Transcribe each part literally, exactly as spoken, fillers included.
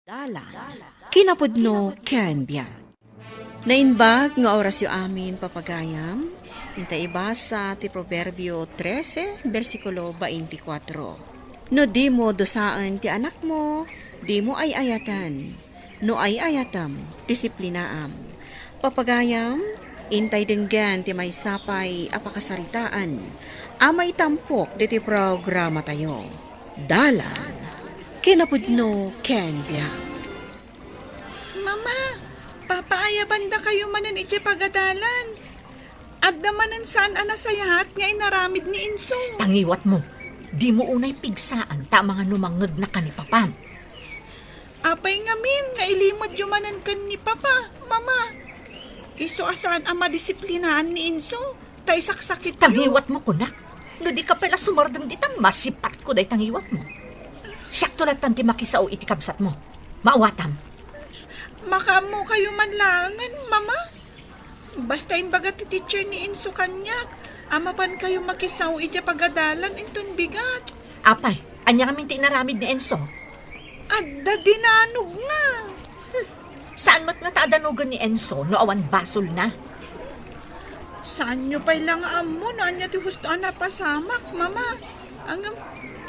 Dalan, kinapudno ken biag. Naimbag nga orasyo amin, papagayam, inta ibasa ti Proverbio trese, bersikulo twenty-four. No dimo dusaen ti anakmo, dimo ay-ayaten. No ay-ayatem, disiplinaam. Papagayam, intay denggen ti maysa pay a pakasaritaan a maitampok ditoy programatayo. Dalan, kinapudno ken biag. Mama, papaayabandakayo manen idiay pagadalan. Adda manen saan a nasayaat nga inaramid ni Enzo. Tangiwatmo, dimo unay pigsaan ta amangan no mangngegnaka ni Papam. Apay ngamin nga ilimedyo manen ken ni Papa, Mama? Isu a saan a madisiplinaan ni Enzo, ta isaksakityo. Tangiwatmo, kunak. No dika pay la sumardeng dita, masipatko dayta ngiwatmo. Siakto lattan ti makisao iti kabsatmo. Maawatam. Makaammokayo man laengen, Mama. Basta imbaga ti teacher ni Enzo kaniak a mapankayo makisao idiay pagadalan inton bigat. Apay, ania ngamin ti inaramid ni Enzo? Adda dinanogna. Hmm. Saan met ngata a danogen ni Enzo no awan basolna? Saanyo pay la nga ammo no ania ti husto a napasamak, Mama. Ngem,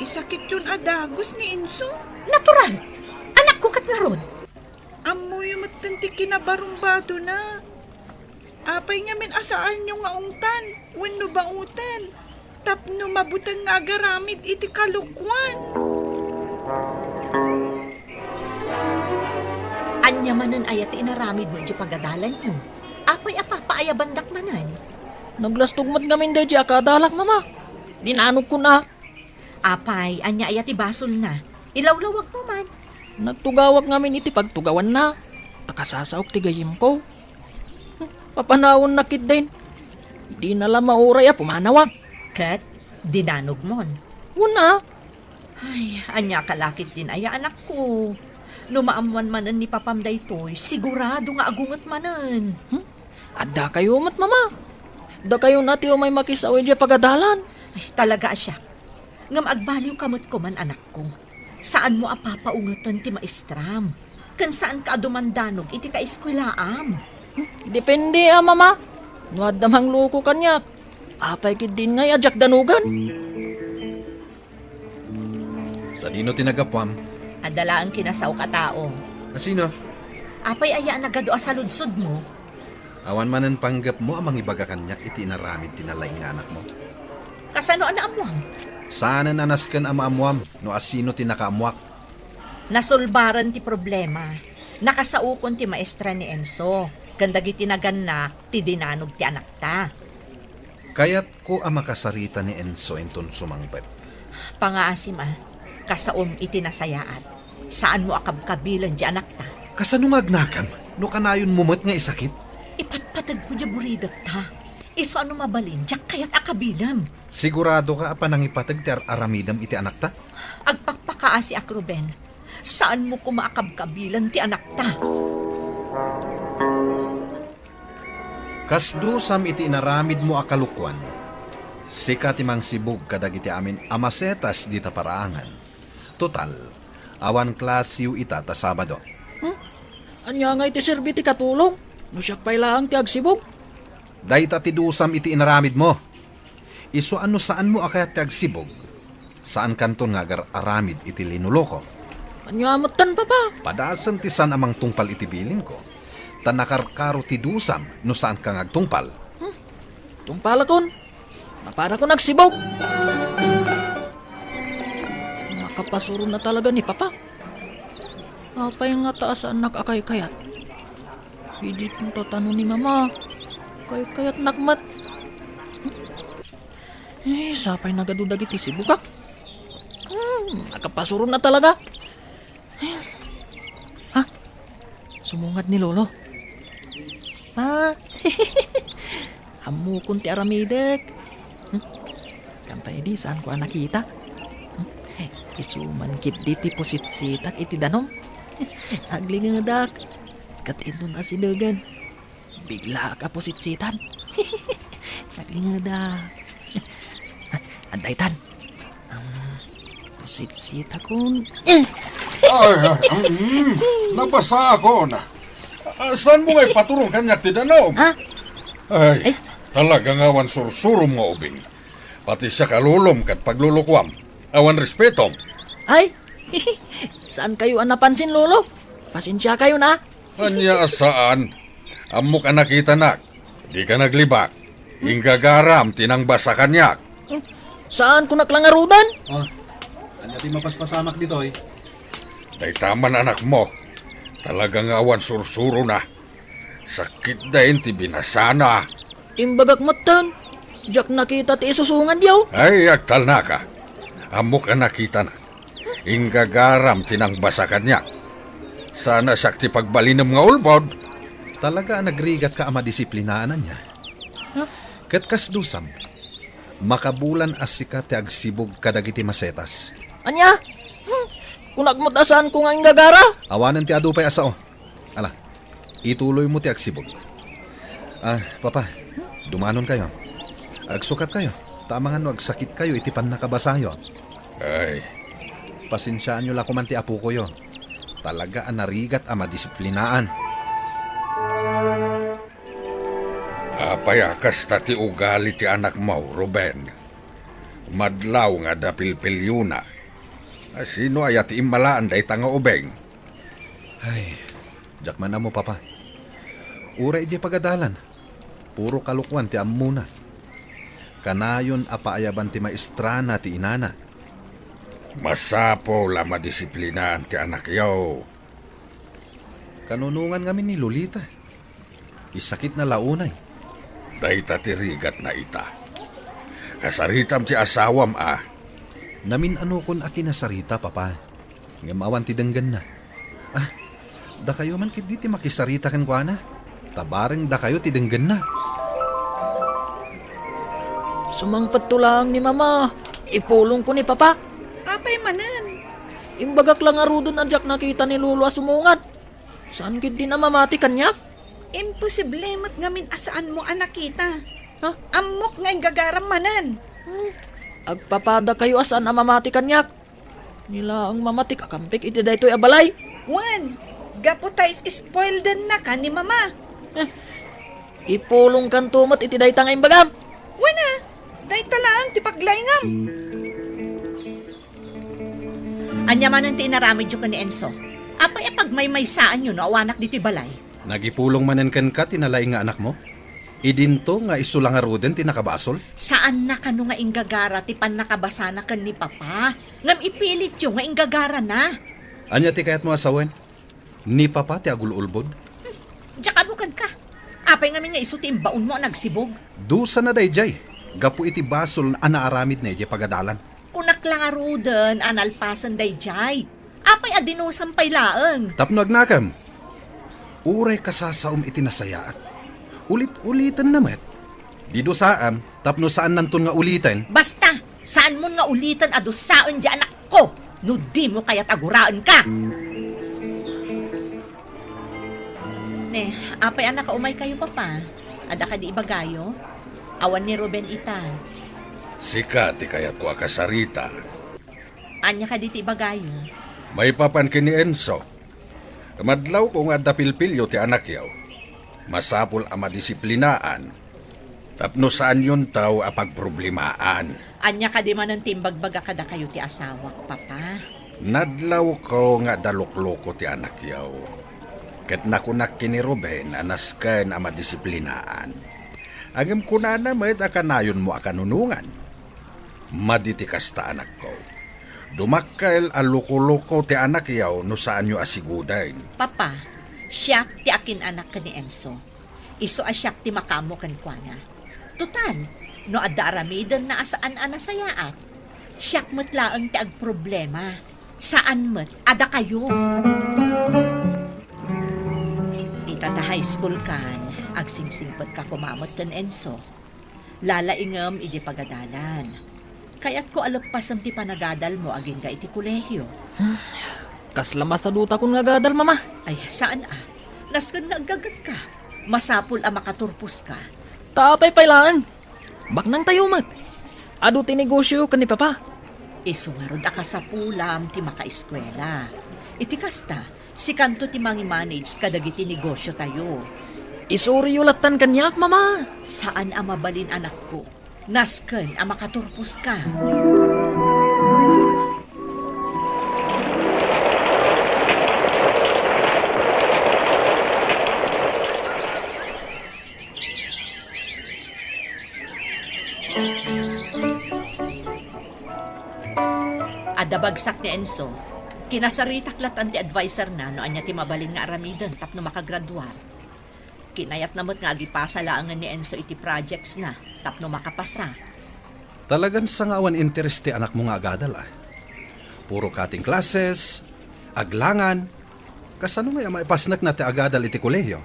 isakityon a dagus ni Enzo. Natural! Anakko ket ngarud. Ammoyo metten ti kinabarumbadona. Apay ngamin a saanyo nga ungtan wenno baoten tapno mabuteng nga agaramid iti kalokuan? Ania manen aya ti inaramidmo idiay pagadalanyo? Apay a papaayabandak manen? Naglastog met ngamin daydiay a kadalak, Mama. Dinanogkon a. Apay, ania aya ti basolna? Ilawlawagmo man. Nagtugawak ngamin iti pagtugawanna, ta kasasaok ti gayyemko. Papanawenna ketdin. Dina la mauray a pumanawak. Ket dinanogmon? Wen a. Ay, ania ka la ketdin aya, anakko? No maammoan manen ni Papam daytoy, sigurado nga agunget manen. Hmm? Addakayo met, Mama. Dakayo na ti umay makisao idiay pagadalan. Ay, talaga a siak. Ngem agbaliwka met koman, anakko. Saanmo a papaungeten ti maestram, ken saanka a dumandanog iti kaeskuelaam. Hmm, depende a, Mama. No adda mangluko kaniak, apay ketdin ngay a diak danogen? Sadino ti naggapuam? Adda laeng kinasaok a tao. A sino? Apay aya a nagadu a saludsodmo? Awan manen panggepmo a mangibaga kaniak iti inaramid ti nalaing nga anakmo? Kasano a naammoam? Saanen a nasken a maammoam no asino ti nakaammoak. Nasolbaren ti problema. Nakasaokon ti maestra ni Enzo ken dagiti nagannak ti dinanog ti anakta. Kayatko a makasarita ni Enzo inton sumangpet. Pangaasim a, kasaom iti nasayaat. Saanmo a kabkabilen ti anakta. Kasano nga agnakam no kanayonmo met nga isakit? Ipatpategko diay buridekta. Isu a no mabalin, diak kayat a kabilem. Siguradoka a panangipateg ti ar-aramidem iti anakta? Agpakpakaasiak, Ruben. Saanmo koma a kabkabilen ti anakta. Kas dusam iti inaramidmo a kalokuan, sika ti mangsibug kadagiti amin a masetas dita paraangan. Total, awan klasiyo ita ta Sabado. Hmm? Ania ngay ti serbi ti katulong no siak pay laeng ti agsibug? Dayta ti dusam iti inaramidmo. Isu a no saanmo a kayat ti agsibug, saankanton nga agar-aramid iti linulo ko. Ania metten, Papa? Padasem ti saan a mangtungpal iti bilinko, ta nakarkaro ti dusam no saanka nga agtungpal. Hmm? Tungpalakon. Mapanakon agsibug. Nakapasuron na talaga ni Papa. Apay ngata a saannak a kaykayat? Idi tatano ni Mama, kaykayatnak met. Eh, sapay nagadu dagiti sibugak. Hmm, nakapasuron na talaga. Ha? Sumungad ni Lolo. Ah, ammokon ti aramidek. Hmm? Kanta idi saanko a nakita. Hmm? Isu man ketdi ti pusitsitak iti danum. Aglingedak. Ket inton asidegen, biglaak a pusitsitan. Aglingedak. Adda itan. Ang pusitsitakon. Eh! Ay, ay, mm. Basaakon. Ah, saanmo nga ipaturong kaniak ti danum? Ha? Ay, Ay. Talaga nga awan sursurom nga ubing. Pati siak a lolom ket paglulukuam. Awan respetom. Ay, saan kayo a napansin, Lolo? Pasensya kayo na. Ania a saan? Ammok a nakitanak. Dika naglibak. Inggagaram ti nangbasa kaniak. Hmm, saan ko naklangarudan? Oh, ania ti mapaspasamak ditoy? Dayta man anakmo. Talaga nga awan sursurona. Sakit dain ti binasana. Imbagak metten, diak nakita ti isusungad yaw. Ay, agtalnaka. Ammok a nakitanak. Inggagaram ti nangbasa kaniak. Sana siak ti pagbalinem nga ulbod. Talaga a nagrigatka a madisiplinaan ania. Huh? Ket kasdo, Sam, makabulan a sika ti agsibog kadagiti masetas. Ania? Hmm, kunak met a saanko nga inggagara. Awanen ti adu pay a sao. Ala, ituloymo ti agsibog. Ah, Papa, dumanon kayo. Agsukat kayo, ta amangan no agsakit kayo iti pannakabasayo. Ay. Pasensiaanyo la koman ti apokoyo. Talaga a narigat a madisiplinaan. Apay a kasta ti ugali ti anakmo, Ruben? Madlaw nga adda pilpiliona. Sino aya ti immalaan dayta nga ubing? Ay, diak man ammo, Papa. Uray idiay pagadalan, puro kalokuan ti ammona. Kanayon a paayaban ti maestrana ti inana. Masapul a madisiplinaan ti anakyo. Kanunongan ngamin ni Lolita. Isakitna la unay. Dayta ti rigatna ita. Kasaritam ti asawam a. Namin-anokon a kinasarita, Papa. Ngem awan ti denggenna. Ah, dakayo man ketdi ti makisarita kenkuana. Ta bareng dakayo ti denggenna. Sumangpetto laeng ni Mama. Ipulongko ni Papa. Apay manen? Imbagak la ngaruden a diak nakita ni Lolo a sumungad. Saan ketdin a mamati kaniak? Imposible met ngamin a saanmo a nakita. Ha? Ammok nga inggagaram manen. Hmm. Agpapadakayo a saan a mamati kaniak. Ni laeng Mama ti kakampik iti daytoy a balay. Wen, gapu ta is-spoildennaka ni Mama. Eh, ipulongkanto met iti dayta nga imbagam. Wen a, dayta laeng ti paglaingam. Ania manen ti inaramidyo ken ni Enzo? Apay a pagmaymaysaanyo no awanak ditoy balay? Nagipulong manen kenka ti nalaing nga anakmo? Idinto nga isu la ngaruden ti nakabasol? Saanna kano nga inggagara ti pannakabasana ken ni Papa, ngem ipilityo nga inggagarana. Ania ti kayatmo a sawen? Ni Papa ti agul-ulbod? Hmm, diak ammo kenka. Apay ngamin nga isu ti imbaonmo a nagsibog? Dusana daydiay, gapu iti basol a naaramidna idiay pagadalan. Kunak la ngaruden a nalpasen daydiay. Apay a dinusam pay laeng? Tapno agnakem, uray kasasaom iti nasayaat, ulit-ulitenna met. Didusaem tapno saannanton nga uliten. Basta, saanmon nga uliten a dusaen diay anakko no dimo kayat a guraenka. Ne, apay a nakaumaykayo, Papa? Adda kadi ibagayo? Awan ni Ruben ita. Sika ti kayatko a kasarita. Ania kadi ti ibagayo? Maipapan ken ni Enzo. Madlawko nga adda pilpilio ti anakyo. Masapul a madisiplinaan tapno saanyonto a pagproblemaan. Ania kadi manen ti imbagbaga kadakayo ti asawak, Papa? Nadlawko nga adda lukloko ti anakyo. Ket nakunak ken ni Ruben a nasken a madisiplinaan. Ngem kunana met a kanayonmo a kanunongan. Madi ti kasta, anakko. Dumakkel a lukoloko ti anakyo no saanyo a siguden. Papa, siak ti akin-anak ken ni Enzo. Isu a siak ti makaammo kenkuana. Total, no adda aramidenna a saan a nasayaat, siak met laeng ti agproblema. Saan met a dakayo. Ita ta high school kan, agsingsingpetka koma met ken Enzo. Lalaingem idiay pagadalan. Kayatko a leppasem ti panagadalmo agingga iti kolehio. Hmm. Kasla masadutakon nga agadal, Mama. Ay, saan a. Nasken nga aggagetka. Masapul a makaturposka. Ta apay pay laeng? Baknangtayo met. Adu ti negosio ken ni Papa. Isu ngarud a kasapulam ti makaeskuela. Iti kasta, Sikanto ti mangimanage kadagiti negosyotayo. Isuriyo lattan kaniak, Mama. Saan a mabalin, anakko. Nasken a makaturposka. Adda bagsak ni Enzo. Kinasaritak lattan ti adviser-na no ania ti mabalin nga aramiden tapno makagraduar. Kinayatna met nga agipasa laengen ni Enzo iti projects-na tapno makapasa. Talagan saan nga awan interes ti anakmo nga agadal, a. Puro cutting classes, aglangan. Kasano ngay a maipasnekna ti agadal iti kolehiyo?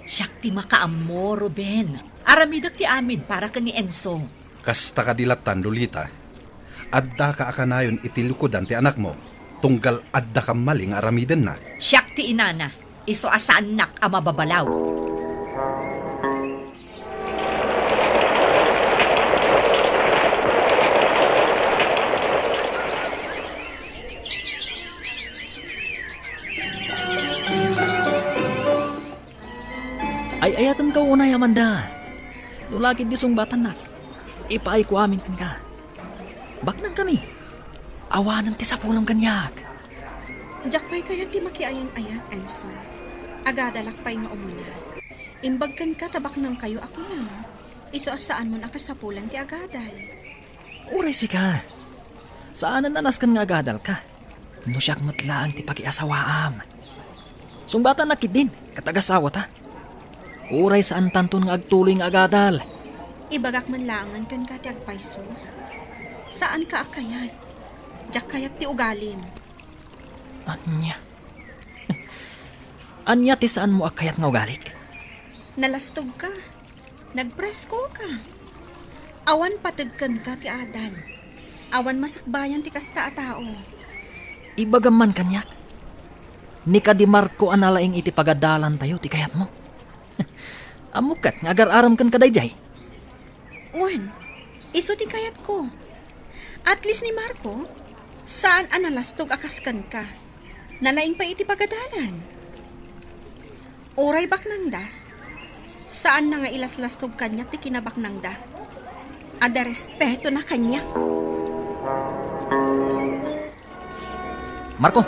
Siak ti makaammo, Ruben. Aramidek ti amin para ken ni Enzo. Kasta kadi lattan, Lolita. Addaka a kanayon iti lukodan ti anakmo, tunggal adda kamali nga aramidenna. Siak ti inana, isu a saannak a mababalaw. Ay-ayatenka unay, Amanda. No la ketdi sungbatannak, ipaayko amin kenka. Baknangkami. Awanen ti sapulam kaniak. Diak pay kayat ti makiayan-ayat, Enzo. Agadalak pay nga umuna. Imbag kenka ta baknangkayo a kunam. Isu a saanmon a kasapulan ti agadal. Uray sika, saanen a nasken nga agadalka. No siak met laeng ti pakiasawaam. Sungbatannak ketdin, ket agasawata. Uray saantanton nga agtuloy nga agadal. Ibagak man laengen kenka ti agpayso. Saanka a kayat. Diak kayat ti ugalim. Ania? Ania ti saanmo a kayat nga ugalik? Nalastogka. Nagpreskoka. Awan pateg kenka ti adal. Awan masakbayan ti kasta a tao. Ibagam man kaniak. Ni kadi Marco a nalaing iti pagadalantayo ti kayatmo. Ammok ket nga agar-aramken kadaydiay. Wen, isu ti kayatko. At least ni Marco, saan a nalastog a kas kenka. Nalaing pay iti pagadalan. Uray baknangda, saanna nga ilaslastog kaniak ti kinabaknangda. Adda respetona kaniak. Marco,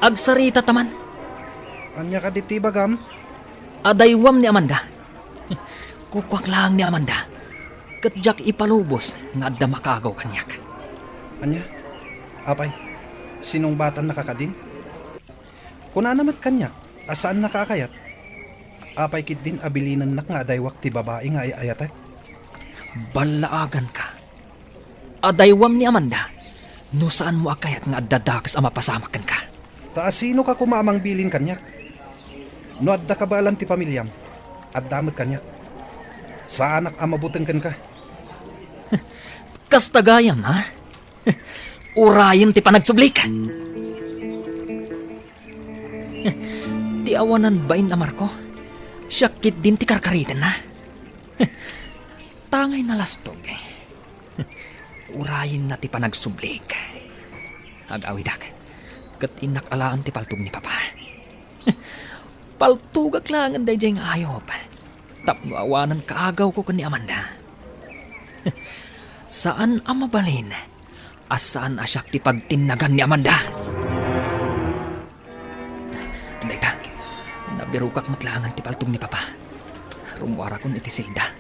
agsarita ta man. Ania kadi ti ibagam? Adaywam ni Amanda. Kukuak laeng ni Amanda. Ket diak ipalubos nga adda makaagaw kaniak. Ania? Apay, sinungbatannaka kadin? Kunana met kaniak a saannaka a kayat. Apay ketdin a bilinennak nga adaywak ti babai nga ay-ayatek? Ballaaganka. Adaywam ni Amanda no saanmo a kayat nga adda dakes a mapasamak kenka. Ta asinoka koma a mangbilin kaniak? No adda kabaelan ti pamiliam, adda met kaniak. Saanak a mabuteng kenka. Kasta gayam, ha? Urayen ti panagsublik. Ti awanan bain a Marco, siak ketdin ti karkaritenna. Tangay nalastog. Urayenna ti panagsublik. Ag-awidak, ket innak alaen ti paltog ni Papa. Paltogak laengen daydiay nga ayup tapno awanen kaagawko ken ni Amanda. Saan a mabalin a saan a siak ti pagtinnagan ni Amanda. Dayta, nabirokak met laengen ti paltog ni Papa. Rummuarakon iti selda.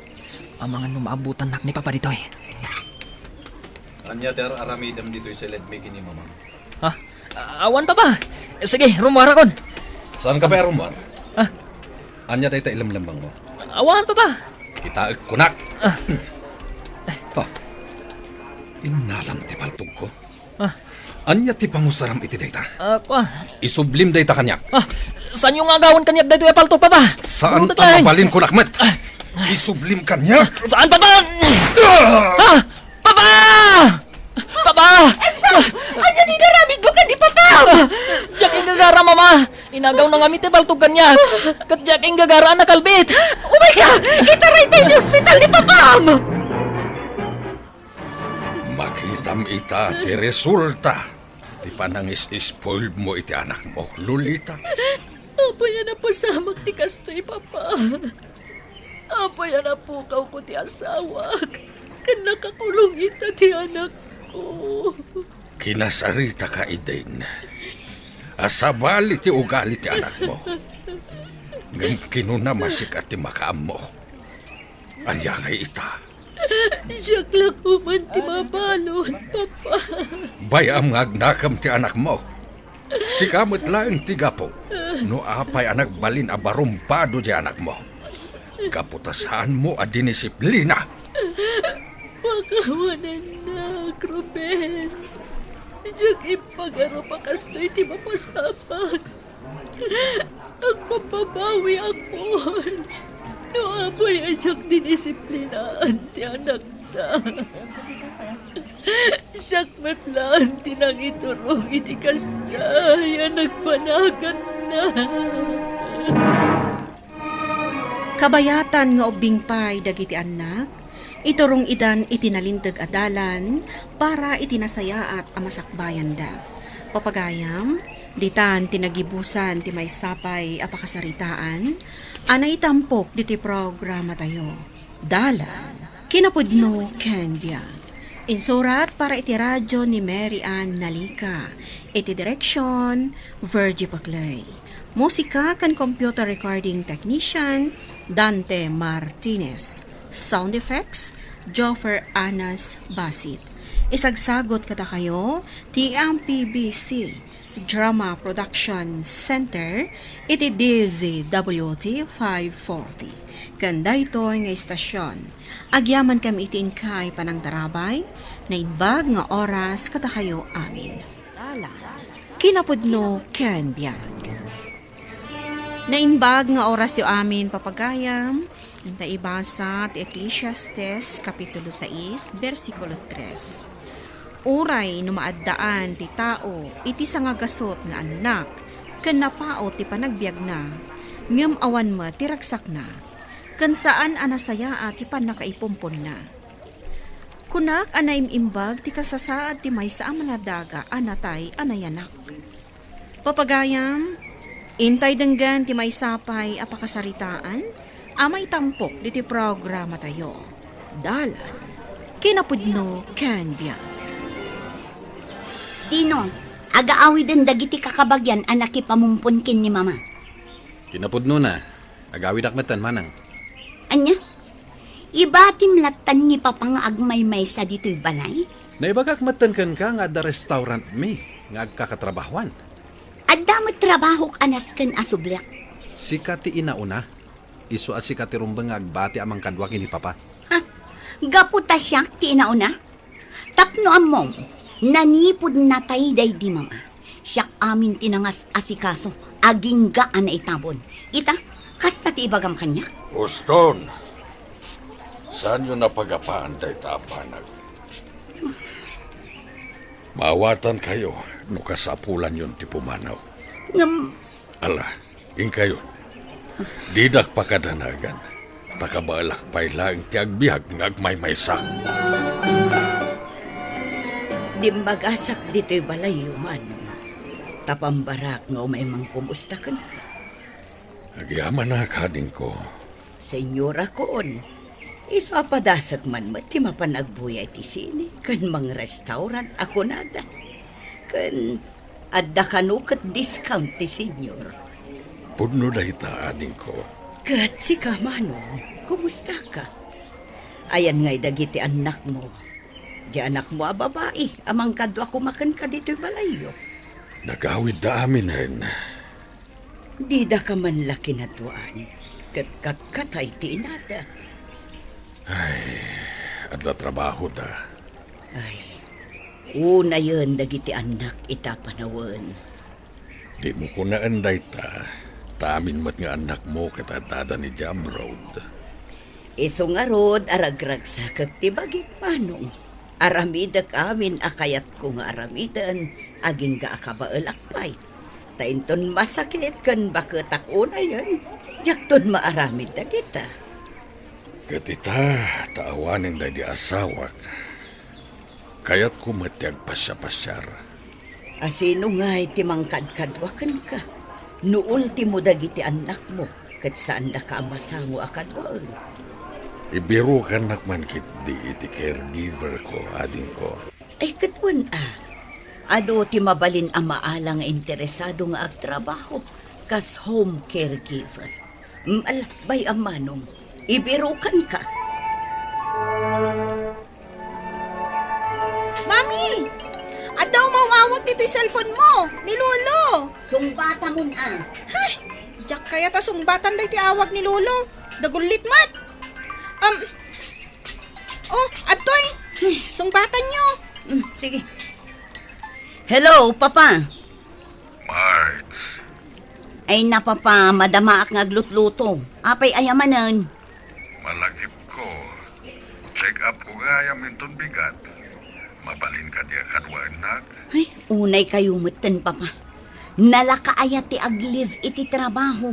Amangan no maabutannak ni Papa ditoy. Ania ti ar-aramidem ditoy sa ledmi ken ni Mamang? Ha? Awan, Papa. Sige, rummuarakon. Saanka pay a rummuar? Ha? Ania dayta ilemlemmengmo? Awan, Papa. Kitaek kunak. Ah. Ah. Innalam ti paltogko. Ah. Ania ti pangusaram iti dayta? Ah, kua. Isublim dayta kaniak. Ah, saanyo nga agawen kaniak daytoy a paltog, Papa? Saan a mabalin kunak met? Ah. Isublim kaniak. Saan, Papa? Ah! Ah! Papa! Papa! Enzo! Ania ti inaramidmo ken ni Papa? Ah, diak inagagara, Mama. Inagawna ngamin ti paltog kaniak. Ket diak inagagara a nakalbit. Umay ka! Itaray tayo ti ospital ni Papam! Makitam ita ti resulta ti Panangis-spoiled mo iti anakmo, Lolita. Apay a napasamak ti kastoy, Papa? Apay a napukawko ti asawak? Ken nakakulong ita ti anakko. Kinasaritaka, Eden, a sabali ti ugali ti anakmo. Ngem kinuna masika ti makaammo. Ania ngay ita? Siak la koman ti mabalud, Papa. Bay-am nga agnakem ti anakmo. Sika met laeng ti gapu no apay a nagbalin a barumbado ti anakmo. Gapu ta saanmo a dinisiplina. Pakawanennak, Ruben. Diak impagarup a kastoy ti mapasamak. Agpabbabawiakon no apay a diak dinisiplinaan ti anakda. Siak met laeng ti nangiturong iti kasdiay a nagbanaganda. Kabayatan nga ubbing pay dagiti annak, iturong idan iti nalinteg a dalan para iti nasayaat a masakbayanda. Papagayam, ditan ti nagibusan ti maysa pay a pakasaritaan a naitampok diti programatayo. Dalan, kinapudno ken biag. Insurat para iti radio ni Mary Ann Nalica. Iti direksyon, Virgie Paclay. Musika ken computer recording technician, Dante Martinez. Sound effects, Joffer Anas Basit. Isagsagot kadakayo ti M P B C Drama Production Center iti D Z W T five forty. Ken daytoy nga istasyon, agyamankami iti inkay panangtarabay, naimbag nga oras kadakayo amin. Kinapudno ken biag. Naimbag nga orasyo amin, papagayam, inta ibasa ti Eclesiastes Kapitulo sais, bersikulo tres. Uray no maaddaan ti tao iti sangagasut nga annak ken napaut ti panagbiagna, ngem awan met ti ragsakna, ken saan a nasayaat ti pannakaipumponna. Kunak a naim-imbag ti kasasaad ti maysa a maladaga a natay a nayanak. Papagayam, intay denggen ti maysa pay a pakasaritaan a maitampok diti programatayo. Dalan, kinapudno ken biag. Dino, agaawiden dagiti kakabagian a nakipamumpon ken ni Mama. Kinapudnona, agawidak metten, manang. Ania? Ibatim lattan ni Papa nga agmaymaysa ditoy balay? Naibagak metten kenka nga adda restaurant mi nga agkakatrabahuan. Adda met trabahok a nasken a subliak. Sika ti inauna. Isu a sika ti rumbeng nga agbati a mangkadua ken ni Papa. Ha? Gapu ta siak ti inauna? Tapno ammom, nanipud natay daydi Mama. Siak amin ti nangas-asikaso, agingga a naitabon. Ita, kasta ti ibagam kaniak. Uston, saanyo napagapaan dayta a banag? Maawatankayo no kasapulanyon ti pumanaw. Ngem, ala, inkayon. Didak pakadanagan, ta kabaelak pay laeng ti agbiag nga agmaymaysa. Dimmagasak ditoy balayyo, Manong. Ta pambarak nga umay mangkumusta kenka. Agyamanak, adingko. Senyorakon, isu a padasek man met ti mapan agbuya iti sine ken mangrestaurant a kunada. Ken adda kano ket discount ti senyor. Pudno dayta, adingko. Ket sika, Manong, kumustaka? Ayan ngay dagiti annakmo? Di anakmo a babai a mangkadua koma kenka ditoy balayyo? Nagawidda aminen. Didaka man la kinaduaan, ket katkatay ti inada. Ay, adda trabahoda. Ay, unayen dagiti annak ita panawen. Dimo kunaen dayta, ta amin met nga annakmo ket addada idiay abroad. Isu ngarud a ragragsakek ti bagik, Manong. Aramidek amin a kayatko nga aramiden, agingga a kabaelak pay. Ta inton masakit ken baketak unayen, diakton maaramid dagita. Ket ita, ta awanen daydi asawak, kayatko met ti agpasiapasiar. A sino ngay ti mangkadkadua kenka? No ultimo dagiti annakmo, ket saandaka a masango a kaduaen. Ibirukannak man ketdi iti caregiver ko, adingko. Ay, ket wen a. Adu ti mabalin a maala nga interesado nga agtrabaho kas home caregiver. Mm, ala, bay-am, Manong. Ibirukanka. Mami! Adda umawawag ditoy cellphone mo, ni Lolo. Sungbatamon a. Hay! Diak kayat a sungbatan daytoy awag ni Lolo. Dagullit met. Um, oh, adtoy. Sungbatanyo. Mm, sige. Hello, Papa. Marge. Ay na, Papa, madamaak nga aglutluto. Apay aya manen? Malagipko. Check up ko gayam inton bigat. Mabalin kadi a kaduaennak? Ay, unay kayo metten, Papa. Nalaka aya ti ag-leave iti trabaho.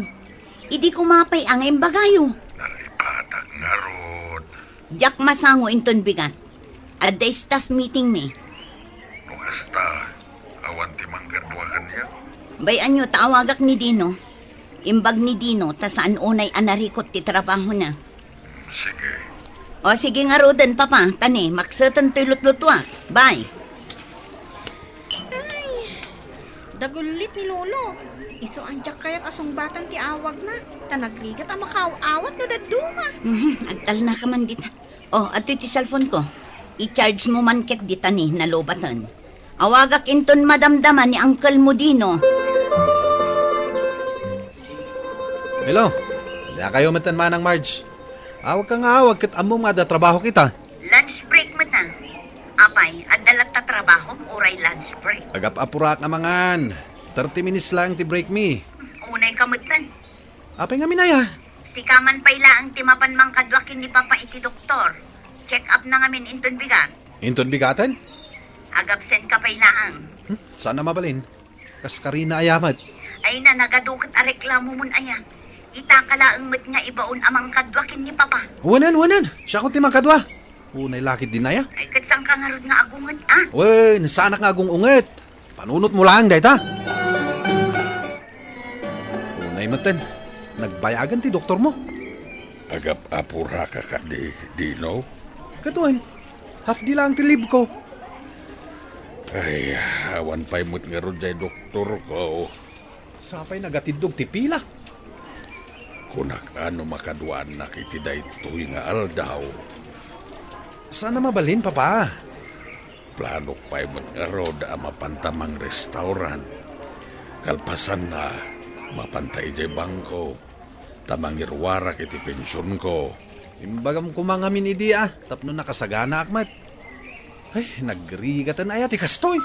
Idi kumapay a nga imbagayo. Nalipatak ngarud. Diak masango inton bigat. Adda staff meeting mi. No kasta, awan ti mangkadua kaniak? Bay-anyo ta awagak ni Dino. Imbag ni Dino ta saan unay a narikot ti trabahona. Sige. O, sige ngaruden, Papa. Tani, makseten toy lutlutuak. Bye. Ay, dagullit ni Lolo. Isu a diak kayat a sungbatan ti awagna. Ta nagrigat a makaaw-awat no dadduma. Mhm, agtalnaka man dita. O, adtoy ti cellphone ko. I-charge mo man ket dita ni nalobatan. Awagak inton madamdama ni uncle mo, Dino. Hello. Dakayo metten, Manang Marge. Awagka nga awag ket ammom nga adda trabahok ita. Lunch break met a. Apay, adda latta trabahom uray lunch break? Agap-apurak nga mangan. Thirty minutes lang ti break mi. Unay ka metten. Apay ngamin aya? Sika man pay laeng ti mapan mangkadua ken ni Papa iti doktor. Check up na ngamin inton bigat. Inton bigaten? Agabsen ka pay laeng. Hmm, saan a mabalin? Kas karina aya met. Ay na, nagadu ket a reklamomon aya. Ita ka laeng met nga ibaon a mangkadua ken ni Papa. Wanen, wanen. Siakon ti mangkadua. Unay lakit din aya. Ay, ket saan ka ngarud nga agunget, a? Wen, saanak nga agung-unget. Panunot mo laeng dayta. Unay metten, nagbayagan ti doktor mo. Agap-apuraka kadi, Dino? Ket wen, half day lang ti leave ko. Ay, awan pay met ngarud jay doktor ko. Sapay nagatiddog ti pila. Kunak a no makaduaannak iti daytoy nga aldaw. Saan a mabalin, Papa? Planok pay met ngarud a mapanta mangrestaurant. Kalpasanna, mapanta idiay bangko, ta mangiruarak iti pensionko. Imbagam koma ngamin idi a, tapno nakasaganaak met. Ay, nagrigaten aya ti kastoy.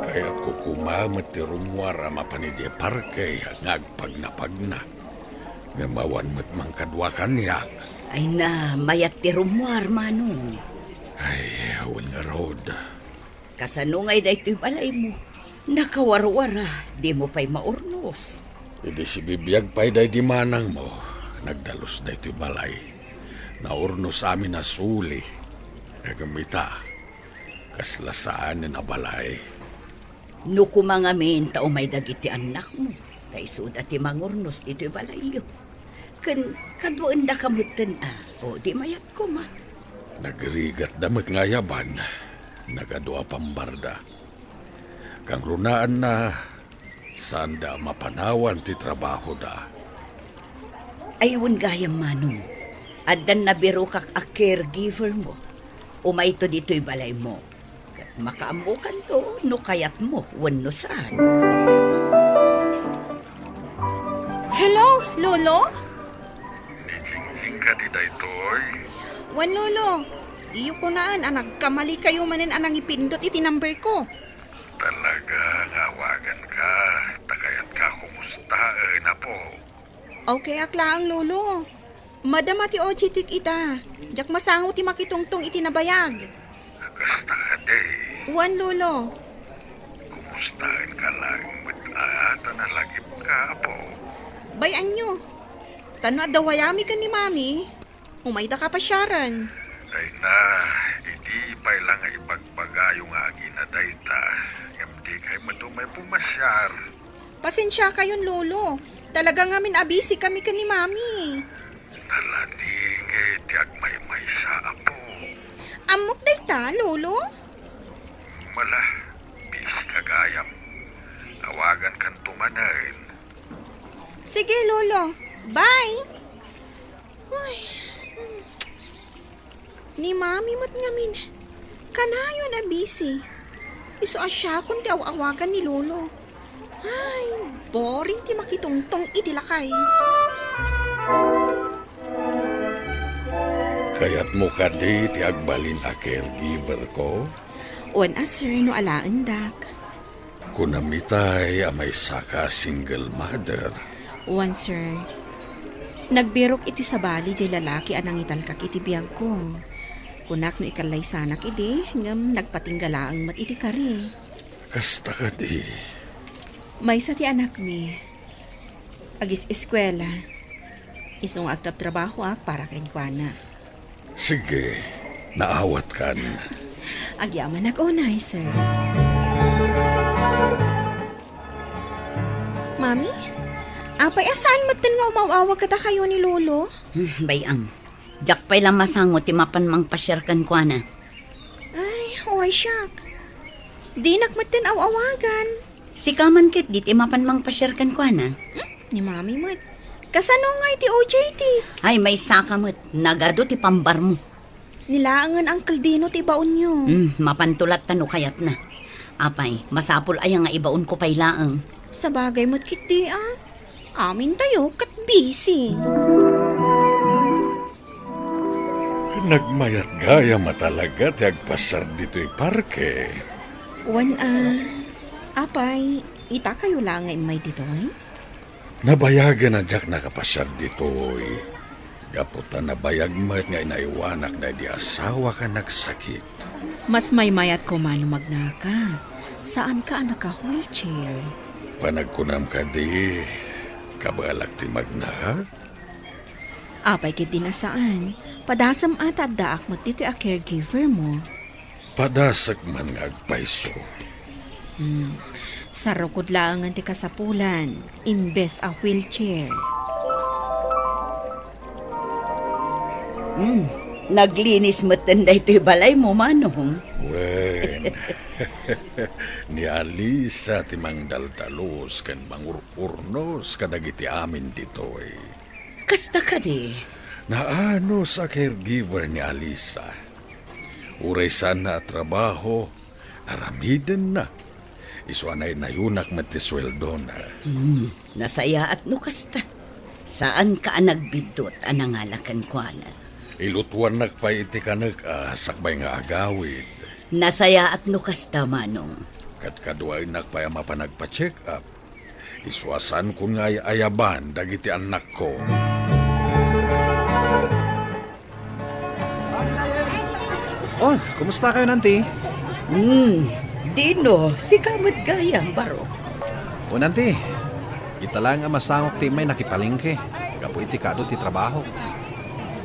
Kayatko koma met ti rummuar a mapan idiay parke nga agpagnapagna. Ngem awan met mangkadua kaniak. Ay na, mayat ti rummuar, Manong. Ay, awan ngarud. Kasano ngay daytoy balaymo? Nakawarwara, dimo pay maurnos. Idi sibibiag pay daydi manangmo, nagdalus daytoy balay. Naurnos amin a suli. Ngem ita, kasla saanen a balay. No koma ngamin ta umay dagiti annakmo, ta isuda ti mangurnos ditoy balayyo. Ken kaduaendaka metten a, o di mayat koma. Nagrigatda met nga ayaban, nagadu a pambarda. Kangrunaanna, saanda a mapanawan ti trabahoda. Ay, wen gayam, Manong. Addan nabirokak a caregiver mo. Umayto ditoy balaymo. Ket makaammokanto no kayatmo wenno saan. Hello, Lolo? Ni Jingjing kadi daytoy? Wen, Lolo. Iyo kunaan a nagkamalikayo manen a nangipindut iti number ko. Talaga nga awaganka, ta kayatka a kumustaen, apo. Okay ak laeng, Lolo. Madama ti O J T-k ita. Diak masango ti makitungtong iti nabayag. Kasta kadi. Wen, Lolo. Kumustaenka laeng met a ta nalagipka, apo? Bay-anyo. Ta no adda wayami ken ni Mami, umaydaka pasiaren. Ay na, idi pay la nga ibagbagayo nga Pumasyar. Pasensiakayon, Lolo. Talaga ngamin a busy kami ken ni Mami. Naladingit ti agmaymaysa, Apo. Ammok dayta, Lolo. Mala, busy ka gayam. Awagankanto manen. Sige, Lolo. Bye. Ay. Ni Mami met ngamin, kanayon a busy. Isu a siakon ti aw-awagan ni Lolo. Ay, boring ti makitungtong iti lakay. Kayatmo kadi ti agbalin a caregiver ko? Wen a, sir, no alaendak. Kunam itay a maysaka a single mother. Wen, sir. Nagbirok iti sabali jay lalaki a nangitalkak iti biagko. Kunak no ikallaysanak idi, ngem nagpatingga laeng met iti kari. Kasta kadi. Maysa ti anakmi. Agis-eskuela. Isu nga agtrabtrabahoak para kenkuana. Sige, naawatkan. Agyamanak unay, sir. Mami, apay a saan metten nga umaw-awag kadakayo ni Lolo? Hmm, bay-am. Diak pay la masango ti mapan mangpasiar kenkuana. Ay, uray siak. Dinak metten aw-awagan. Sika man ketdi ti mapan mangpasiar kenkuana? Hmm? Ni Mami met. Kasano ngay ti O J T? Ay, maysaka met. Nagadu ti pambarmo. Ni laengen Uncle Dino ti ibaonyo. Hmm, mapanto latta no kayatna. Apay, masapul aya nga ibaonko pay laeng? Sabagay met ketdi, a. Amintayo ket busy. Nagmayat gayam a talaga ti agpasiar ditoy parke. Wen a, apay, itakayo la nga immay ditoy? Nabayagen a diak nakapasiar ditoy. Gapu ta nabayag met nga inaywanak daydi asawak a nagsakit. Mas maymayat koma no magnaka. Saanka a naka-wheelchair. Panagkunam kadi, kabalak ti magnak? Apay ketdi a saan, padasem a ta addaak met ditoy a caregiver mo. Padasek man nga agpayso. Hmm. Sarukod laengen ti kasapulan, imbes a wheelchair. Hmm. Naglinis metten daytoy balaymo, Manong. Wen, ni Alisa ti mangdaldalus ken mangur-urnos kadagiti amin ditoy. Kasta kadi? Naanus a caregiver ni Alisa. Uray saanna a trabaho, aramidenna. Isu a naynayunak met ti sueldona. Hmm, nasayaat no kasta. Saanka a nagbiddut a nangala kenkuana. Ilutuannak pay iti kanek a sakbay nga agawid. Nasayaat no kasta, Manong. Ket kaduaennak pay a mapan agpa-check-up. Isu a saankon nga ay-ayaban dagiti annakko. Oh, kumusta kayo, Nanti? Hmm, Dino, sika met gayam, baro. O, Nanti, ita laeng a masangok ti immay nakipalengke gapu iti kaadu ti trabaho.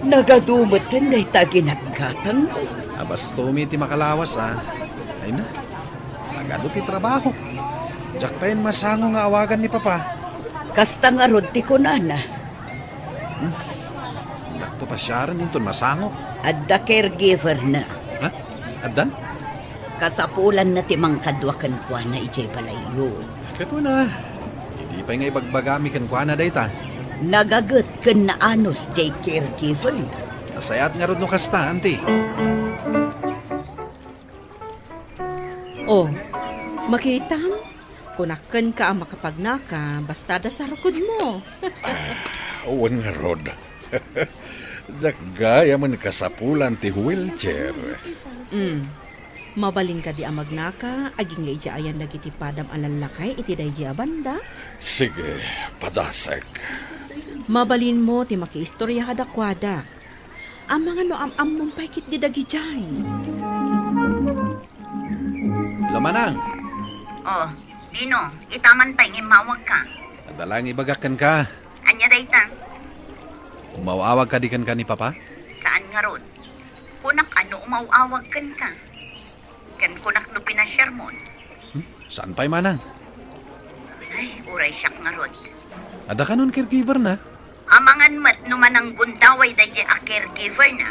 Nagadu metten dayta ginatgatangmo. Abastomi ti makalawas, a. Ay na. Nagadu ti trabaho. Diak pay masango nga awagan ni Papa. Kasta ngarud ti kunana. Hmm. Dakto pasiaren inton masango. Adda caregiver na. Ha? Addan? Kasapulanna ti mangkadua kenkuana idiay balayyo. Ket una, idi pay nga ibagbagami kenkuana dayta. Nagaget ken naanus diay caregiver. Nasayaat ngarud no kasta, Auntie. Oh, makitam? Kunak kenka a makapagnaka, basta adda sarukodmo. Ah, wen ngarud. Diak gayamen kasapulan ti wheelchair. Mm. Mabalin kadi a magnaka, agingga idiay ayan dagiti padam a lallakay iti daydi a banda? Sige, padasek. Mabalinmo ti makiistorya kadakuada. Amangan no am-ammom pay ketdi dagidiay. Hello, Manang. Oh, Dino, ita man pay nga immawagka. Adda laeng ibagak kenka. Ania dayta? Umaw-awag kadi kenka ni Papa? Saan ngarud? Kunak a no umaw-awag kenka. Ken kunak no pinasiarmon. Hmm? Saan pay, Manang? Ay, uray siak ngarud. Adda kanon caregiver na? Amangan met no manang gundaway daydiay a caregiver na.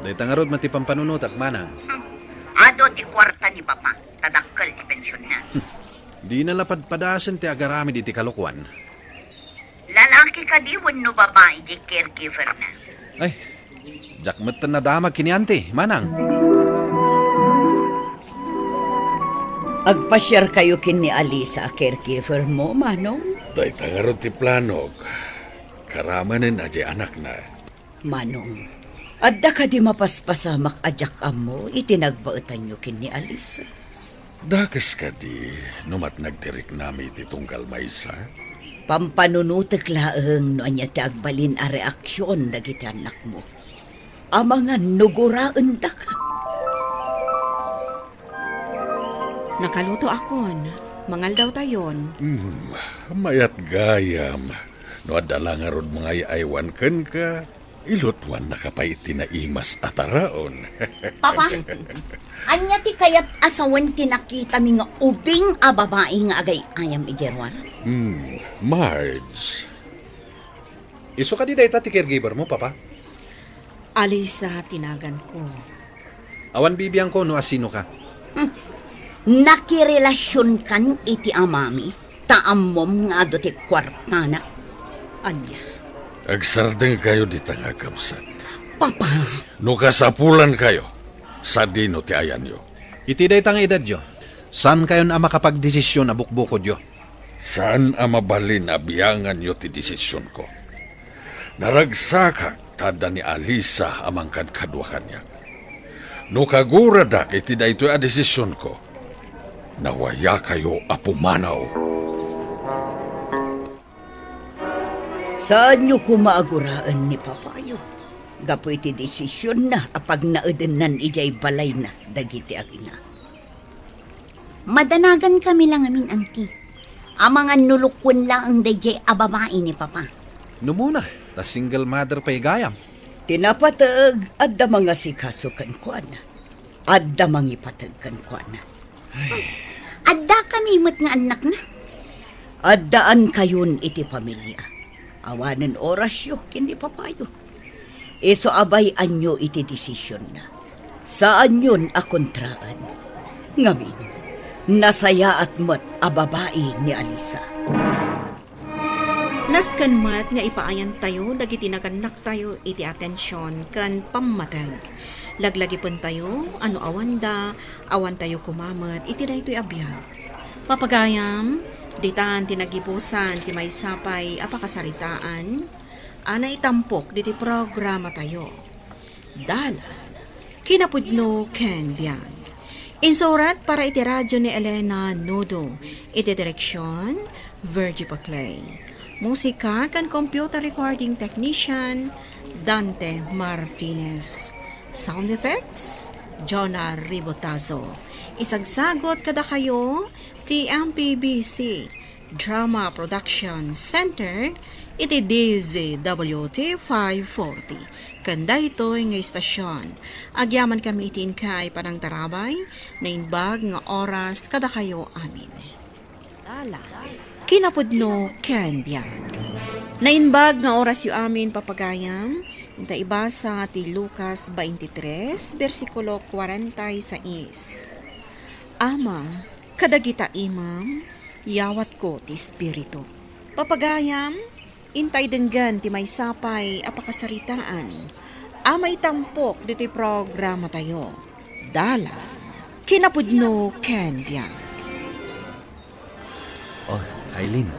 Dayta ngarud met ti pampanunotak, manang. Hmm. Adu ti kuarta ni Papa, ta dakkel ti pensionna. Hmm. Dina la padpadasen ti agaramid iti kalokuan. Lalaki kadi wenno babai ti caregiver na? Ay, diak met nadamag ken ni Auntie, manang. Agpasiarkayo ken ni Alisa a caregiver mo, Manong? Dayta ngarud ti planok. Karamanen a diay anakna. Manong, adda kadi mapaspasamak a diak ammo iti nagbaetanyo ken ni Alisa? Dakes kadi no matnag ti riknami iti tunggal maysa? Pampanunotek laeng no ania ti agbalin a reaksion dagiti annakmo. Amangan no guraendaka. Nakalutoakon, mangaldawtayon. Hmm, mayat gayam. No adda la ngarud mangay-aywan kenka, ilutuannaka pay iti naimas a taraon. Papa, ania ti kayat a sawen ti nakitami nga ubing a babai nga agay-ayam idiay ruar? Hmm, Marge. Isu kadi dayta ti caregiver mo, Papa? Alisa ti naganko. Awan bibiangko no asinoka. Hmm. Nakirelasionkan iti amami, ta ammom nga adu ti kuartana. Ania? Agsardengkayo dita nga agkabsat. Papa! No kasapulankayo, sadino ti ayanyo? Iti dayta nga edadyo, saankayon a makapagdesisyon a bukbukodyo. Saan a mabalin a bianganyo ti desisionko. Naragsakak ta adda ni Alisa a mangkadkadua kaniak. No kaguradak iti daytoy a desisionko, nawayakayo a pumanaw. Saanyo koma a guraen ni papayo gapu iti desisionna a pagnaedennan idiay balayna dagiti agina. Madanagankami la ngamin, Auntie. Amangan no lukuen laeng daydiay a babai ni Papa. Numona, ta single mother pay gayam. Ti napateg, adda mangasikaso kenkuana. Adda mangipateg kenkuana. Ay. Adda kami met nga annakna. Addaankayon iti pamilia. Awanen orasyo ken ni papayo. Isu a bay-anyo iti desisionna. Saanyon a kontraan. Ngamin, nasayaat met a babai ni Alisa. Nasken met nga ipaayantayo dagiti nagannaktayo iti atension ken pammateg. Laglagipentayo a no awanda, awantayo koma met iti daytoy a biag. Papagayam, ditan ti nagibusan ti maysa pay a pakasaritaan a naitampok ditoy programatayo. Dalan, kinapudno ken biag. Insurat para iti radio ni Elena Nudo. Iti direksion, Virgie Paclay. Musika ken computer recording technician, Dante Martinez. Sound effects, Jonah Ribotazo. Isagsagot kadakayo ti M P B C Drama Production Center iti D Z W T five forty. Ken daytoy nga istasyon, agyamankami iti inkay panangtarabay, naimbag nga oras kadakayo amin. Dalan, kinapudno ken biag. Naimbag nga orasyo amin, papagayam, inta ibasa ti Lucas twenty-three, bersikulo forty-six. Ama, kadagita imam, yawatko ti Espiritu. Papagayam, intay denggen ti maysa pay a pakasaritaan a maitampok ditoy programatayo. Dalan, kinapudno ken biag. Oh, Aileen.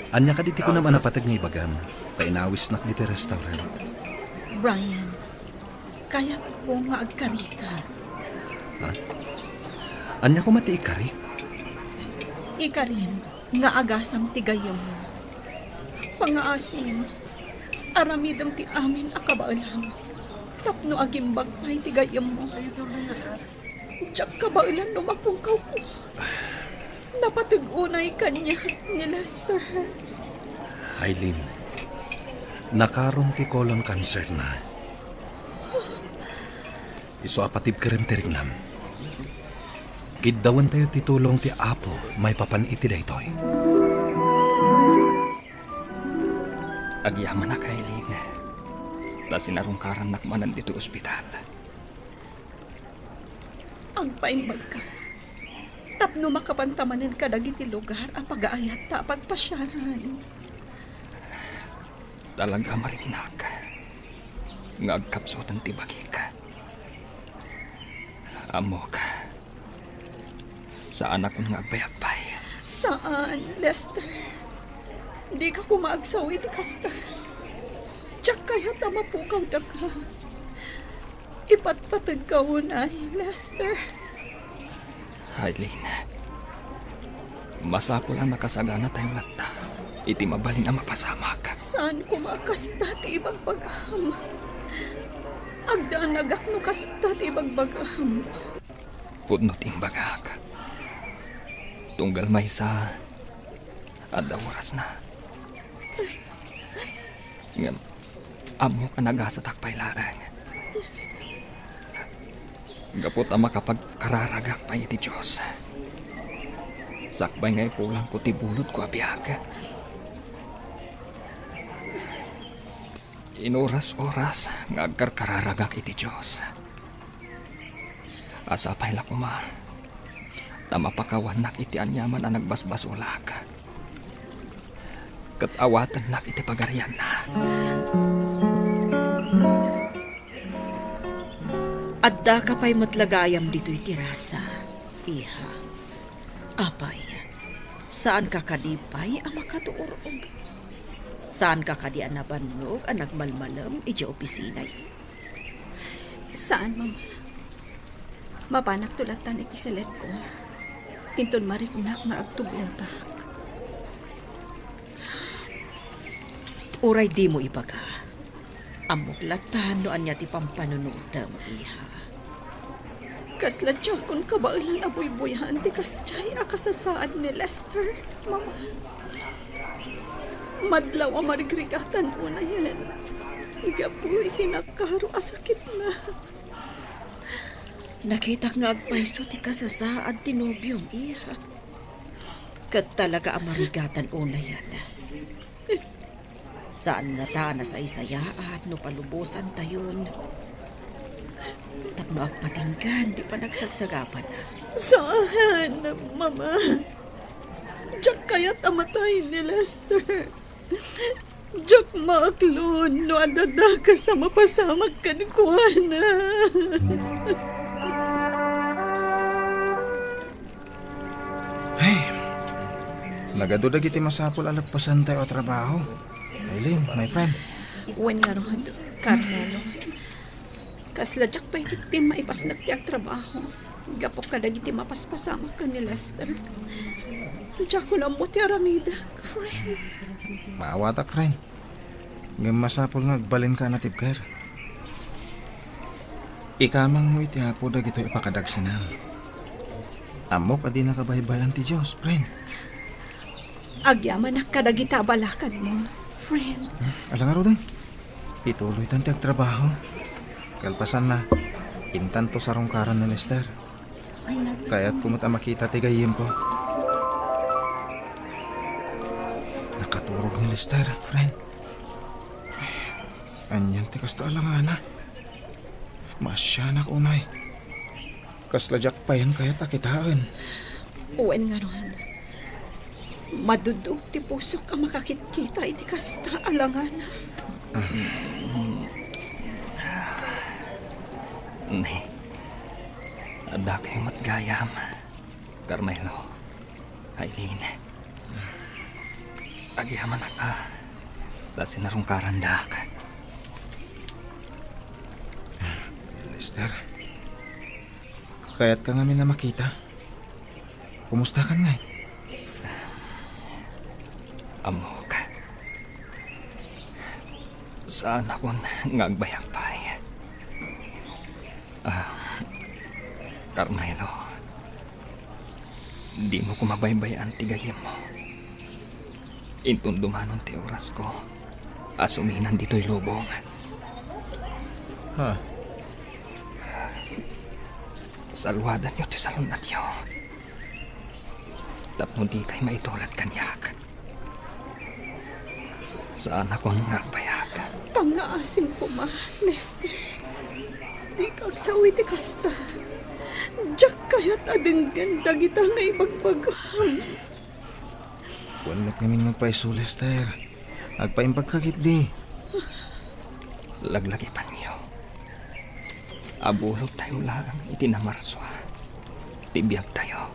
Ania kadi ti kunam a napateg nga ibagam? Ta inawisnak ditoy restaurant. Brian, kayatko nga agkarika. Ha? Ania koma ti ikarik? Ikarim nga agasam ti gayyemmo. Pangaasim, aramidem ti amin a kabaelam tapno agimbag pay ti gayyemmo. Diak kabaelan no mapungkawko. Napateg unay kaniak ni Lester. Aileen, nakaron ti colon cancer na. Isu a patibkerem ti riknam. Kiddawentayo ti tulong ti Apo maipapan iti daytoy. Agyamanak, Aileen. Ta sinarungkarannak manen ditoy ospital. Agpaimbagka. Tapno makapanta manen kadagiti lugar a pagaayatta a pagpasiaran. Talaga a mariknak nga agkapsuten ti bagik. Ammok, saanakon nga agbayag pay. Saan, Lester. Dika koma agsaw iti kasta. Diak kayat a mapukaw daka. Ipatpategka unay, Lester. Aileen, masapul a nakasaganatayo latta iti mabalin a mapasamak. Saan koma a kasta ti ibagbagam. Agdanagak no kasta ti ibagbagam. Pudno ti imbagak. Tunggal maysa, adda orasna. Ngem, ammok a nagasatak pay laeng. Gapu ta makapagkararagak pay iti Dios. Sakbay nga ipulangko ti bulodko a biag. Inoras-oras nga agkarkararagak iti Dios. Sapay la koma ta mapakawannak iti aniaman a nagbasbasolak, ket awatennak iti Pagarianna. Addaka pay met la gayam ditoy tirasa, iha. Apay, saanka kadi pay a makatuurog? Saanka kadi a nabannog a nagmalmalem idiay opisinayo? Saan, Mama. Mapanakto lattan iti seletko. Inton mariknak nga agtublepak. Uray dimo ibaga, ammok lattan no ania ti pampanunotem, iha. Kasla diakon kabaelan a buybuyaen ti kasdiay a kasasaad ni Lester, Mama. Madlaw a marigrigatan unayen gapu iti nakaro a sakitna. Nakitak nga agpayso ti kasasaad ti nobiom, iha. Ket talaga a marigatan unayen. Saan ngata a nasaysayaat no palubosantayon tapno agpatinggan ti panagsagsagabana. Saan, Mama. Diak kayat a matay ni Lester. Diak maaklon no adda dakes a mapasamak kenkuana. Ay, nagadu dagiti masapul a leppesantayo a trabaho. Aileen, my friend. Wen ngarud, Carmelo. Kasla diak pay ketdi maipasnek ti agtrabaho gapu kadagiti mapaspasamak ken ni Lester. Diakon ammo ti aramidek, friend. Maawatak, friend. Ngem masapul nga agbalinka a natibker. Ikamangmo iti Apo dagitoy a pakadagsenam. Ammok a dinaka baybay-an ti Dios, friend. Agyamanak kadagita a balakadmo, friend. Hmm, ala ngaruden. Ituloytan ti agtrabaho. Kalpasanna, intanto sarungkaran ni Lester. Ay, nag- Kayatko met a makita ti gayyemko. Nakaturog ni Lester, friend. Anian ti kasta a langana? Maasianak unay. Kasla diak payen kayat a kitaen. Wen ngarud, madudog ti pusok a makakitkita iti kasta a langana. Ne, addakayo met gayam, Carmelo, Aileen. Agyamanak a ta sinarungkarandak. Lester, kayatka ngamin a makita? Kumustakan ngay? Ammok, saanakon nga agbayag pay. Ah, Carmelo, dimo koma baybay-an ti gayyemmo. Inton dumanon ti orasko a suminan ditoy lubong. Ha? Saluadanyo ti salun-atyo tapno dikay maitulad kaniak. Saanakon nga agbayag. Pangngaasim koma, Lester. Dika agsao iti kasta. Diak kayat a denggen dagita nga ibagbagam. Wen met ngamin nga agpaiso, Lester. Agpaimbagka ketdi. Laglagipanyo. Abulodtayo laeng iti namarsua ti biagtayo.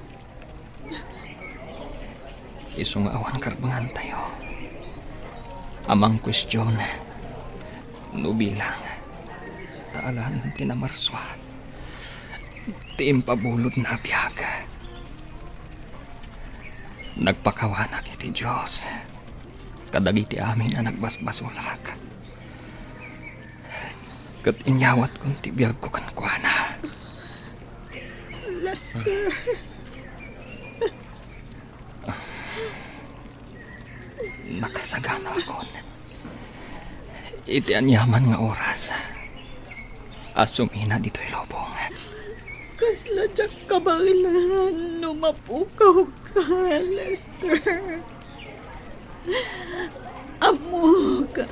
Isu nga awan karbengantayo. Amangan kuestion no bilang ta alaen ti namarsua ti impabulodna a biag. Nagpakawanak iti Dios kadagiti amin a nagbasbasolak. Ket inyawatkon ti biagko kenkuana. Lester. Nakasaganaakon iti aniaman nga oras a sumina ditoy lubong. Kasla diak kabaelan no mapukawka, Lester. Ammok,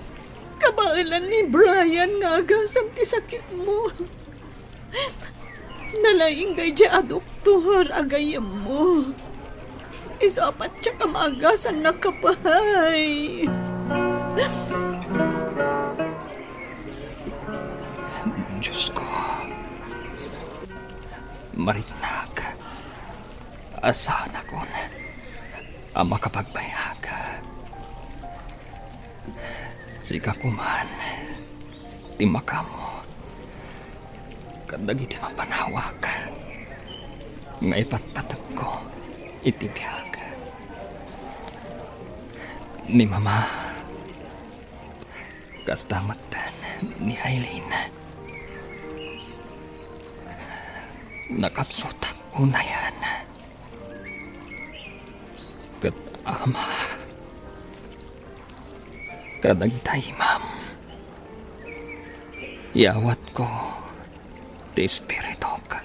kabaelan ni Brian nga agasam ti sakitmo. Nalaingga idiay a doktor a gayyemmo. Isu a patiek a maagasannak pay. Diosko, mariknak a saanakon a makapagbayag. Sika koman ti makaammo kadagiti mapanawak nga ipatpategko iti biag. Ni Mama, kasta met ni Aileen. Nakapsutak unayen. Ket Ama, kadagita imam, iyawatko ti espirituk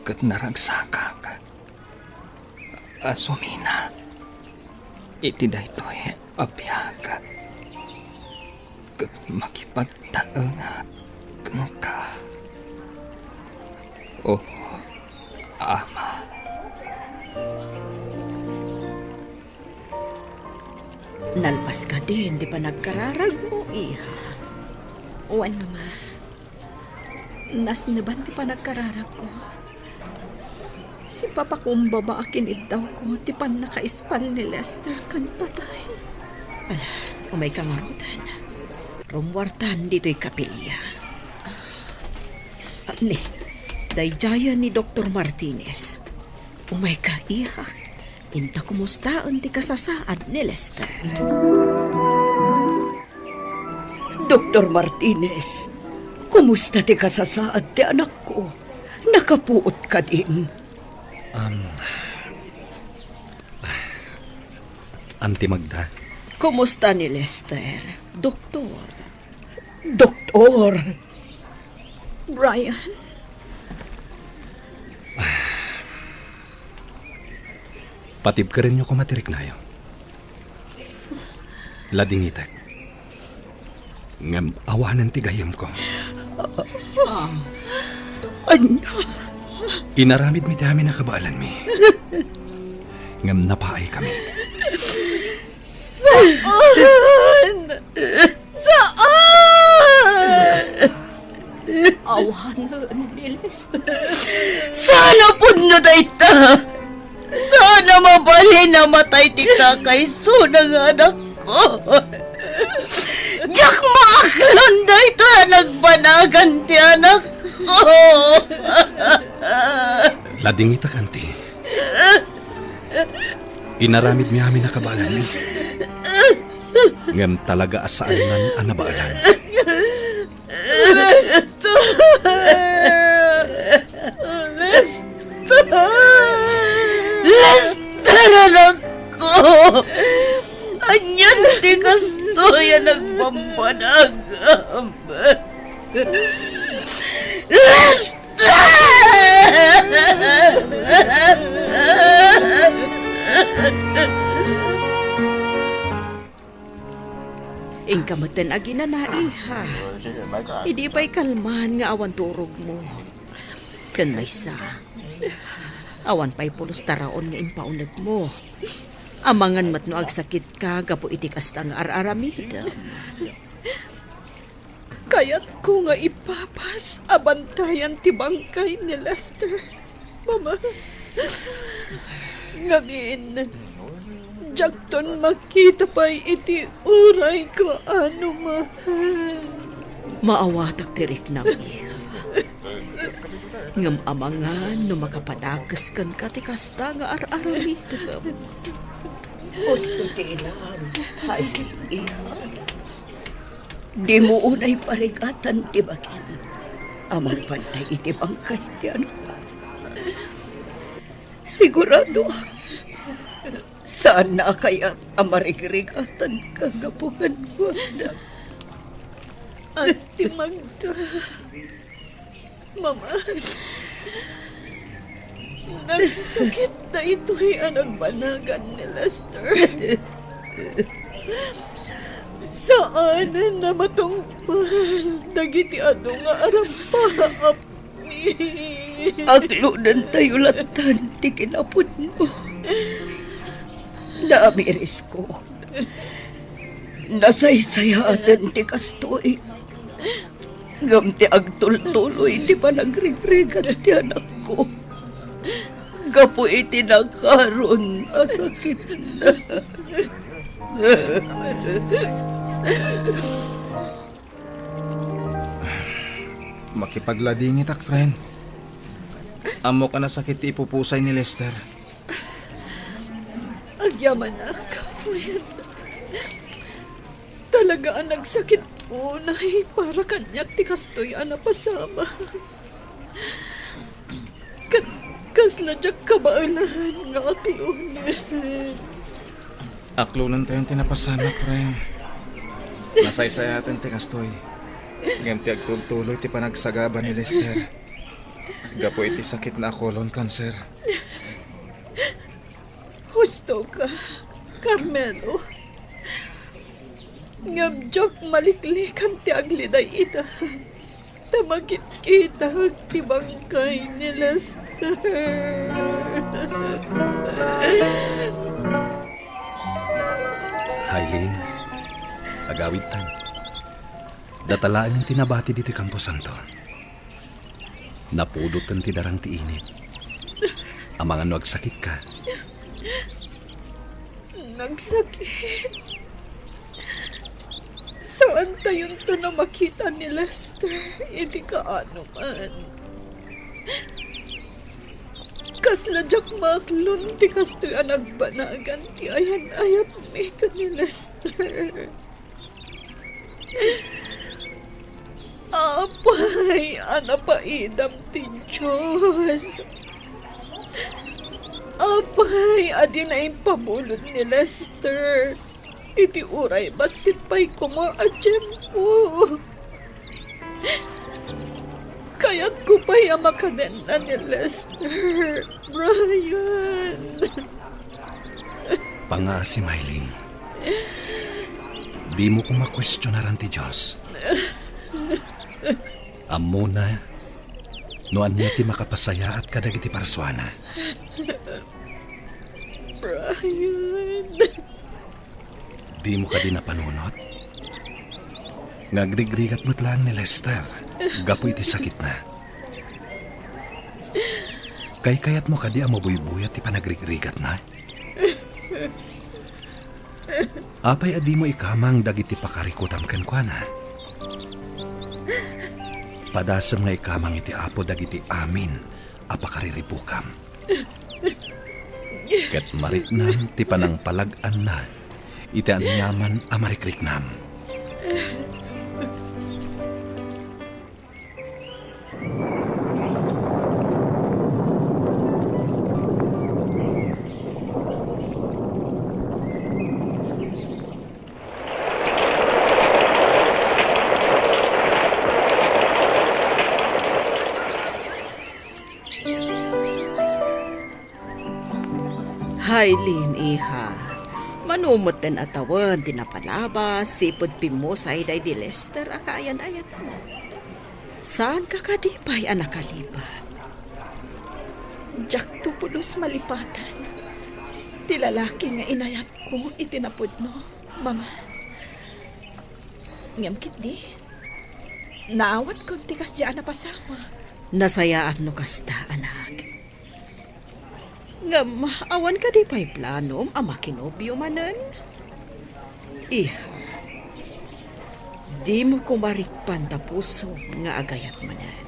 ket naragsakak a sumina iti daytoy a biag ket makipagtaengat kenka. O Ama. Nalpas kadin ti panagkararagmo, iha? Wen, Mama. Nasneban ti panagkararagko. Sipapakumbaba a kiniddawko ti pannakaispal ni Lester ken patay. Ala, umayka ngaruden. Rummuartan ditoy kapilya. Ni, daydiayen ni Doktor Martinez. Umayka, iha. Inta kumustaen ti kasasaad ni Lester. Doktor Martinez, kumusta ti kasasaad ti anakko? Nakapuot kadin? Um, Anti Magda. Kumusta ni Lester, Doktor? Doktor! Brian? Patibkerenyo koma ti riknayo. Ladingitek. Ngem awanen ti gayyemko. Ania? Inaramidmi ti amin a kabaelanmi. Ngem napaaykami. Saan! Saan! Awanen ni Lester. Saan a pudno dayta? Saan a mabalin a matay ti kakaisuna nga anakko? Diak maaklon dayta a nagbanagan ti anakko. Ladingitak, anti. Inaramidmi amin a kabaelanmi. Ngem talaga a saannan a nabaelan. Lester! Lester! Lester, anakko! Anian ti kastoy a nagbambanagam? Lester! Inka metten aginana, iha. Idi pay kalman nga awan turogmo. Ken maysa, awan pay pulos taraon nga impaunegmo. Amangan met no agsakitka gapu iti kasta nga ar-aramidem. Kayatko nga ipapas a bantayan ti bangkay ni Lester, Mama. Ngamin, diakton makita pay iti uray kaano man. Maawatak ti riknam, iha. Ngem amangan no makapadakes kenka ti kasta nga ar-aramidem. Husto ti inam, Hailin, iha. Dimo unay parigatan ti bagim a magbantay iti bangkay ti anakko. Siguradoak, saanna a kayat a marigrigatanka gapu kenkuana. Auntie Magda. Mama, nagsakit daytoy a nagbanagan ni Lester. Saanen a matungpal dagiti adu nga arampaapmi. Aklonentayo lattan ti kinapudmo. Naamirisko. Nasaysayaaten ti kastoy. Ngem ti agtultuloy ti panagrigrigat ti anakko gapu iti nakaron a sakitna. Makipagladingitak, friend. Ammok a nasakit ti ipupusay ni Lester. Agyamanak, friend. Talaga a nagsakit unay para kaniak ti kastoy a napasamak. Ket kasla diak kabaelan nga aklonen. Aklonentayon ti napasamak, friend. Nasaysayaaten ti kastoy. Ngem ti agtultuloy ti panagsagaba ni Lester gapu iti sakitna a colon cancer. Husto ka, Carmelo. Ngem diak maliklikan ti agliday ita. Ta makitkitak ti bangkay ni Lester. Hailin, agawidtan. Data laeng ti nabati ditoy kamposanto. Napudotten ti darang ti init. Amangan no agsakitka. Nagsakit. Saantayonton a makita ni Lester iti kaano man. Kasla diak maaklon ti kastoy a nagbanagan ti ayan-ayatmi ken ni Lester. Apay a napaidam ti Dios. Apay a dina impabulod ni Lester iti uray bassit pay koma a tiempo. Kayatko pay a makadenna ni Lester, Brian. Pangaasi, Mylene. Dimo koma kuestionaran ti Dios. Ammona no ania ti makapasayaat kadagiti parsuana. Brian. Dimo kadi napanunot nga agrigrigat met laeng ni Lester gapu iti sakitna? Kaykayatmo kadi a mabuybuyat ti panagrigrigatna? Apay a dimo ikamang dagiti pakarikutam kenkuana? Padasem nga ikamang iti Apo dagiti amin a pakariribukam. Ket mariknam ti panangpalag-anna iti aniaman a marikriknam. Hailin, iha. No metten a tawen ti napalabas, sipud pimmusay daydi Lester a kaayan-ayatna. Saanka kadi pay a nakalipat? Diakto pulos malipatan ti lalaki nga inayatko iti napudno, Mama. Ngem ketdi, naawatkon ti kasdiay a napasamak. Nasayaat no kasta, anak. Ngem awan kadi pay planom a makinobio manen? Iha, dimo koma rikpan ta pusom nga agayat manen.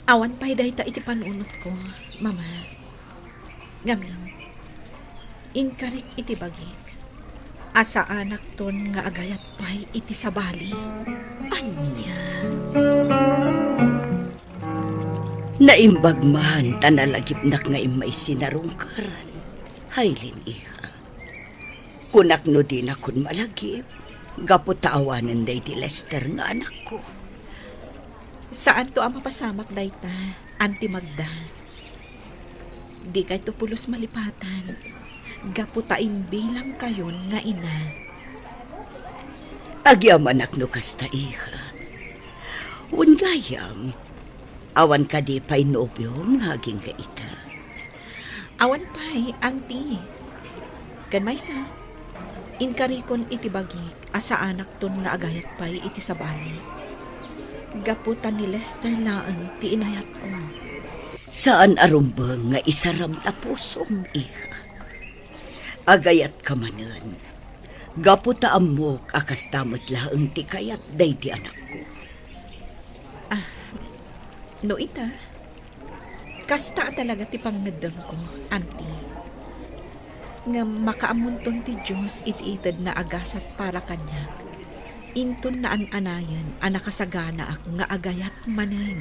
Awan pay dayta iti panunotko, Mama. Ngem, inkarik iti bagik a saanakton nga agayat pay iti sabali. Ania? Naimbag man ta nalagipnak nga immay sinarungkaran. Haylin, iha. Kunak no dinakon malagip, gapu ta awanen daydi Lester nga anakko. Saanto a mapasamak dayta, Auntie Magda. Dikayto pulos malipatan, gapu ta imbilangkayon nga ina. Agyamanak no kasta, iha. Wen gayam, awan kadi pay nobiom nga agingga ita? Awan pay, Auntie. Ken maysa, inkarikon iti bagik a saanakton nga agayat pay iti sabali. Gapu ta ni Lester laeng ti inayatko. Saan a rumbeng nga isaram ta pusom, iha. Agayatka manen, gapu ta ammok a kasta met laeng ti kayat daydi anakko. Ah, no ita, kasta a talaga ti pangngeddengko, Auntie. Ngem makaammonton ti Dios iti itedna a gasat para kaniak. Inton naan-anayen a nakasaganaak nga agayat manen.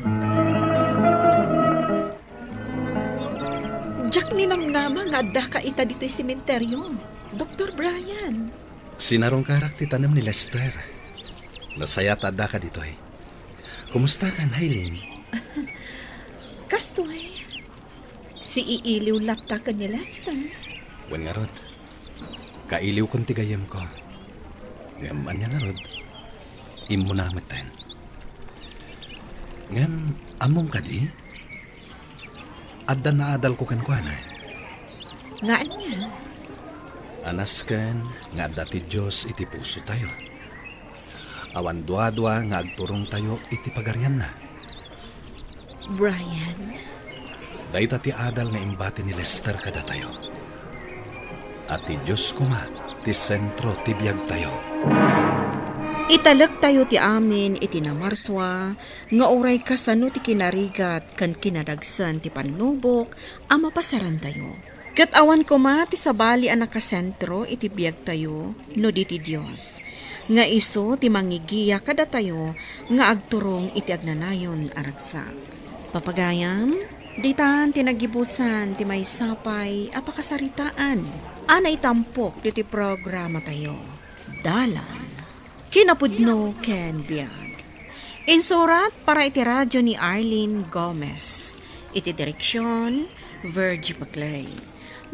Diak ninamnama nga addaka ita ditoy sementerio, Doktor Brian. Sinarungkarak ti tanem ni Lester. Nasayaat ta addaka ditoy. Kumustakan, Haylin? Kastoy, siiiliw latta ken ni Lester. Wen ngarud, kailiwkon ti gayyemko. Ngem ania ngarud, immuna metten. Ngem ammom kadi? Adda naadalko kenkuana. Nga ania? A nasken nga adda ti Dios iti pusotayo. Awan duadua nga agturongtayo iti pagarianna. Brian? Dayta ti adal nga imbati ni Lester kadatayo. A ti Dios koma ti sentro ti biagtayo. Italektayo ti amin iti namarsua nga uray kasano ti kinarigat ken kinadagsen ti pannubok a mapasarantayo. Ket awan koma ti sabali a nakasentro iti biagtayo no di ti Dios, nga isu ti mangigiya kadatayo nga agturong iti agnanayon a ragsak. Papagayam, ditan ti nagibusan ti maysa pay a pakasaritaan a naitampok ditoy programatayo. Dalan. Kinapudno ken biag. Insurat para iti radio ni Arlene Gomez. Iti direksyon, Virgie Paclay.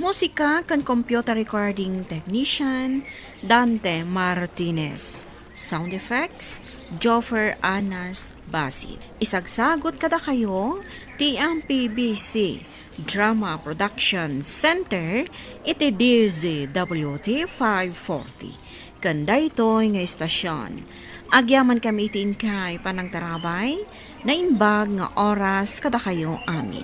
Musika ken computer recording technician, Dante Martinez. Sound effects, Joffer Anas Basit. Isagsagot kadakayo ti M P B C Drama Production Center iti D Z W T five forty. Ken daytoy nga istasyon, agyamankami iti inkay panangtarabay, naimbag nga oras kadakayo amin.